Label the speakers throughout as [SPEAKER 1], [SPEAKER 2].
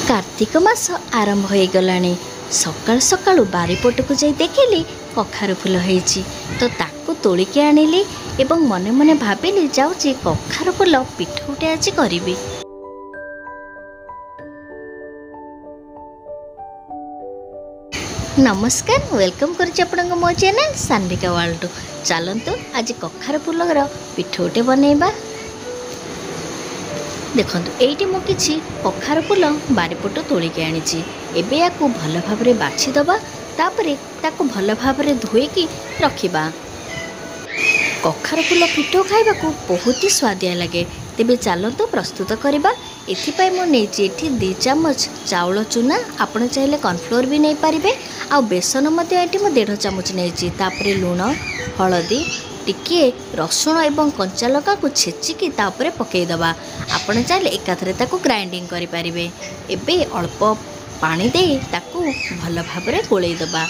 [SPEAKER 1] କାର୍ତ୍ତିକ ମାସ ଆରମ୍ଭ ହୋଇଗଲାଣି। ସକାଳୁ ସକାଳୁ ବାରିପଟକୁ ଯାଇ ଦେଖିଲି କଖାରୁ ଫୁଲ ହେଇଛି, ତ ତାକୁ ତୋଳିକି ଆଣିଲି ଏବଂ ମନେ ମନେ ଭାବିଲି ଯାଉଛି କଖାରୁ ଫୁଲ ପିଠଉଟେ ଆଜି କରିବି। ନମସ୍କାର, welcome କରୁଛି ଆପଣଙ୍କ ମୋ ଚ୍ୟାନେଲ୍ ସାନ୍ଭିକା ୱାର୍ଲଡ଼ରୁ। ଚାଲନ୍ତୁ ଆଜି କଖାରୁ ଫୁଲର ପିଠଉଟେ ବନେଇବା। ଦେଖନ୍ତୁ, ଏଇଠି ମୁଁ କିଛି କଖାରୁ ଫୁଲ ବାରିପଟୁ ତୋଳିକି ଆଣିଛି। ଏବେ ୟାକୁ ଭଲ ଭାବରେ ବାଛିଦେବା, ତାପରେ ତାକୁ ଭଲ ଭାବରେ ଧୋଇକି ରଖିବା। କଖାରୁ ଫୁଲ ପିଠଉ ଖାଇବାକୁ ବହୁତ ହି ସୁଆଦିଆ ଲାଗେ। ତେବେ ଚାଲନ୍ତୁ ପ୍ରସ୍ତୁତ କରିବା। ଏଥିପାଇଁ ମୁଁ ନେଇଛି ଏଠି 2 ଚାମଚ ଚାଉଳ ଚୁନା, ଆପଣ ଚାହିଁଲେ କର୍ଣ୍ଣଫ୍ଲୋର୍ ବି ନେଇପାରିବେ, ଆଉ ବେସନ ମଧ୍ୟ ଏଠି ମୁଁ 1.5 ଚାମଚ ନେଇଛି। ତାପରେ ଲୁଣ, ହଳଦୀ, ଟିକିଏ ରସୁଣ ଏବଂ କଞ୍ଚା ଲଙ୍କାକୁ ଛେଚିକି ତା ଉପରେ ପକାଇଦେବା। ଆପଣ ଚାହିଁଲେ ଏକାଥରେ ତାକୁ ଗ୍ରାଇଣ୍ଡିଙ୍ଗ କରିପାରିବେ। ଏବେ ଅଳ୍ପ ପାଣି ଦେଇ ତାକୁ ଭଲ ଭାବରେ ଗୋଳେଇ ଦେବା।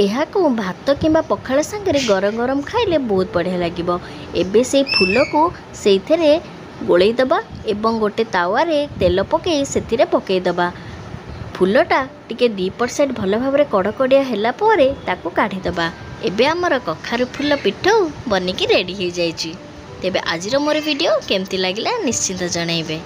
[SPEAKER 1] ଏହାକୁ ଭାତ କିମ୍ବା ପଖାଳ ସାଙ୍ଗରେ ଗରମ ଗରମ ଖାଇଲେ ବହୁତ ବଢ଼ିଆ ଲାଗିବ। ଏବେ ସେଇ ଫୁଲକୁ ସେଇଥିରେ ଗୋଳେଇ ଦେବା ଏବଂ ଗୋଟେ ତାୱାରେ ତେଲ ପକାଇ ସେଥିରେ ପକାଇଦେବା। ଫୁଲଟା ଟିକେ ଦୁଇପଟ ସାଇଡ଼୍ ଭଲ ଭାବରେ କଡ଼କଡ଼ିଆ ହେଲା ପରେ ତାକୁ କାଢ଼ିଦେବା। ଏବେ ଆମର କଖାରୁ ଫୁଲ ପିଠଉ ବନିକି ରେଡ଼ି ହେଇଯାଇଛି। ତେବେ ଆଜିର ମୋର ଭିଡ଼ିଓ କେମିତି ଲାଗିଲା ନିଶ୍ଚିନ୍ତ ଜଣାଇବେ।